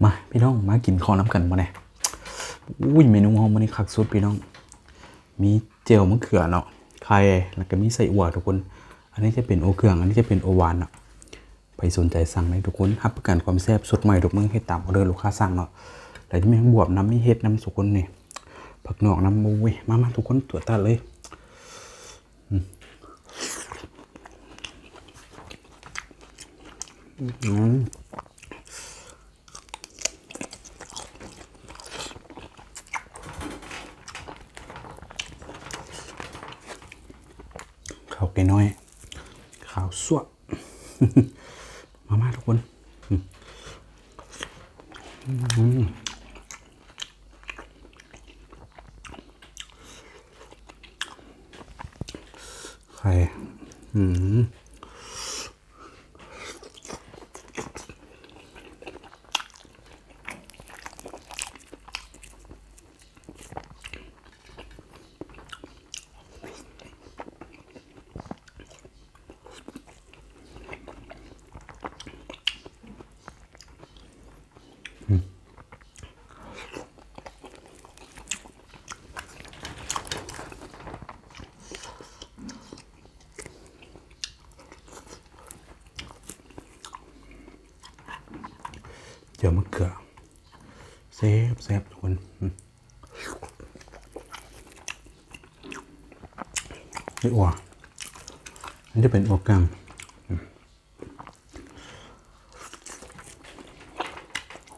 ມາພີ່ນ້ອງ ມາກິນເຂົ້ານຳກັນມື້ນີ້. ອຸ້ຍ ເມນູເຮົາມື້ນີ້ຄັກສຸດພີ່ນ້ອງ ມີແຈ່ວມະເຂືອເນາະ ໄຂ່ ແລ້ວກໍມີໄສ້ອົ່ວທຸກຄົນ. ອັນນີ້ຈະເປັນອົ່ວເຄື່ອງ ອັນນີ້ຈະເປັນອົ່ວຫວານເນາະ. ໃຜສົນໃຈສັ່ງໄດ້ທຸກຄົນ ຮັບປະກັນຄວາມແຊບສົດໃໝ່ທຸກມື້ ເຮັດຕາມອອເດີລູກຄ້າສັ່ງເນາະ. ແລ້ວມີໝາກບວບນຳ ມີເຫັດນຳທຸກຄົນນີ້ ຜັກໜວກນຳ. ໂອ້ຍ ມາໆ ທຸກຄົນ ຕົວະຕາເລີຍ. ອືມ ເຂົ້າໄກ່ນ້ອຍ ຂາວຊົ່ວ. ມາໆ ທຸກຄົນ ອືມ ໄຂ່ ອືມ. ແຈ່ວມະເຂືອ ແຊບໆ ທຸກຄົນ. ອືມ ເຮັດອົ່ວ ມັນຈະເປັນອົ່ວກາງ ອືມ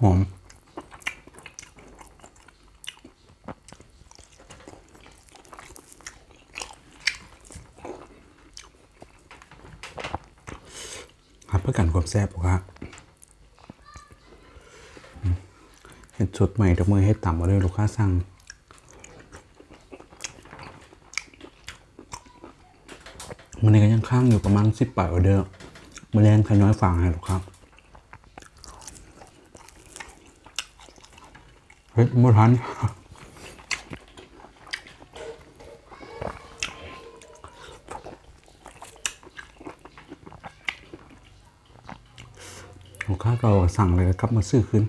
ຫອມ. ຮັບປະກັນຄວາມແຊບ ລູກຄ້າ ເຮັດສົດໃໝ່ທຸກມື້ ເຮັດຕາມອອເດີລູກຄ້າສັ່ງ. ມື້ນີ້ກໍຍັງຄ້າງຢູ່ປະມານສິບປາຍອອເດີ ມື້ແລງຂ້ານ້ອຍຝາກໃຫ້ລູກຄ້າ. ເຮັດບໍ່ທັນ ລູກຄ້າເກົ່າກໍສັ່ງແລ້ວກໍກັບມາຊື້ຄືນ.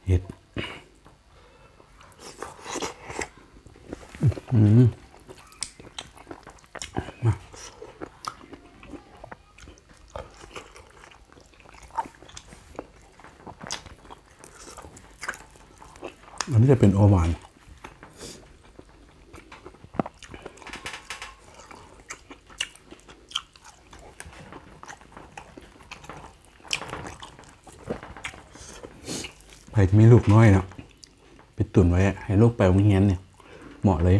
ເຮັດ ອືມ ມາ. ອັນນີ້ຈະເປັນໂອຫວານ ໃຜທີ່ມີລູກນ້ອຍເນາະ ໄປຕຸນໄວ້ໃຫ້ລູກໄປໂຮງຮຽນນີ້ ເໝາະເລີຍ.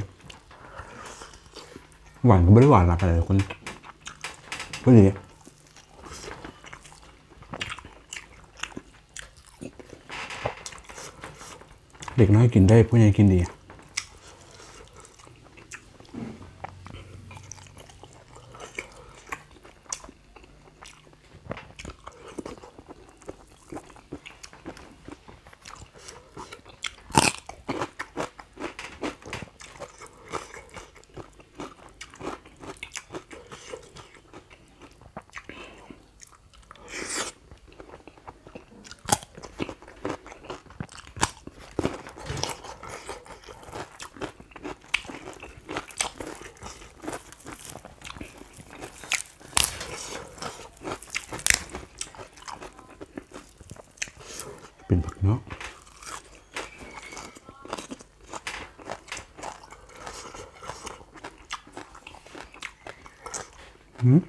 ຫວານກໍບໍ່ໄດ້ຫວານຫຼາຍປານໃດ ທຸກຄົນ ພໍດີ. ເດັກນ້ອຍກິນໄດ້ ຜູ້ໃຫຍ່ກິນດີ. ເປັນຜັກເນາະ ອືມ. ອ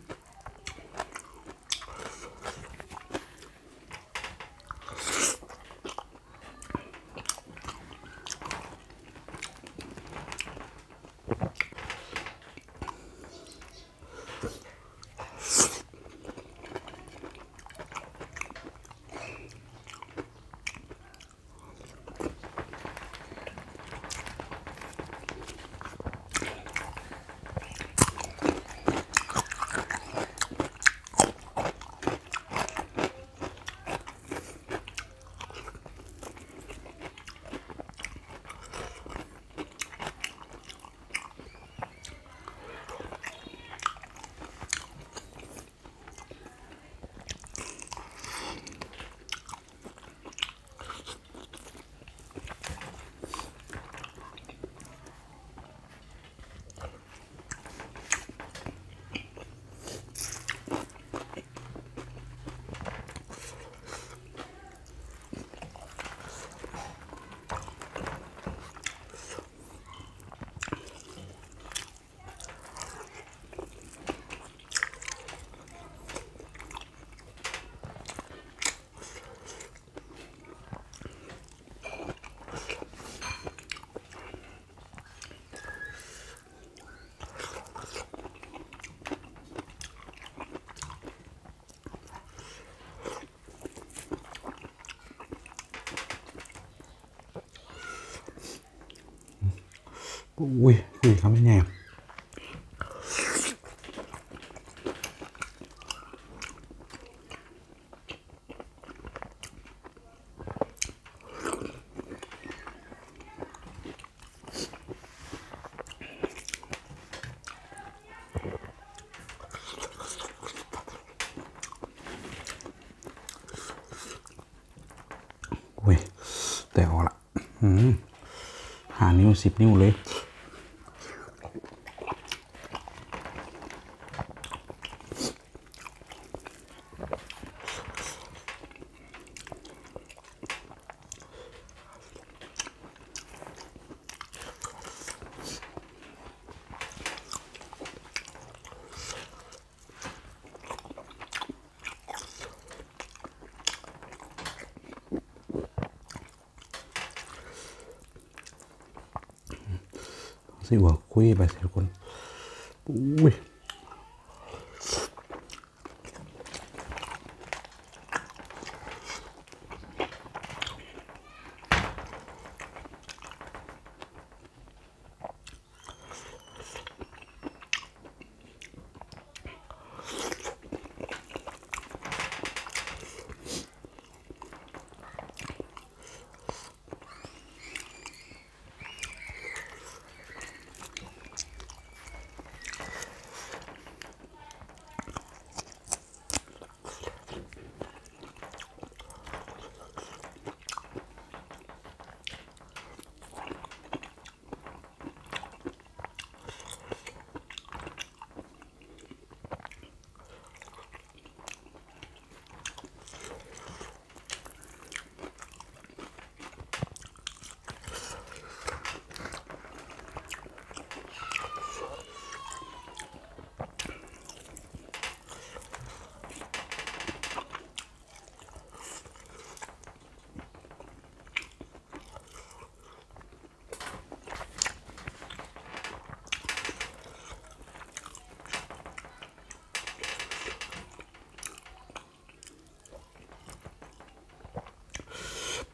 ອຸ້ຍ ຄຸຍຄຳໃຫຍ່. ໂອ້ຍ ແຕກອອກລະ ອືມ ຫ້ານິ້ວ ສິບນິ້ວເລີຍ. ຊິວ່າຄຸຍໄປຊິທຸກຄົນ ອຸ້ຍ.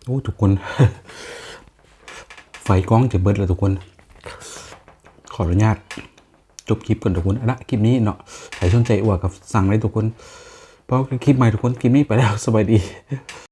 ໂອ້ ທຸກຄົນ ໄຟກ້ອງຈະເບິດແລ້ວທຸກຄົນ ຂໍອະນຸຍາດຈົບຄລິບກ່ອນທຸກຄົນ. ເອົາລະ ຄລິບນີ້ເນາະ ໃຜສົນໃຈອົ່ວກໍສັ່ງໄດ້ທຸກຄົນ. ພໍກັນຄລິບໃໝ່ທຸກຄົນ ຄລິບນີ້ໄປແລ້ວ ສະບາຍດີ.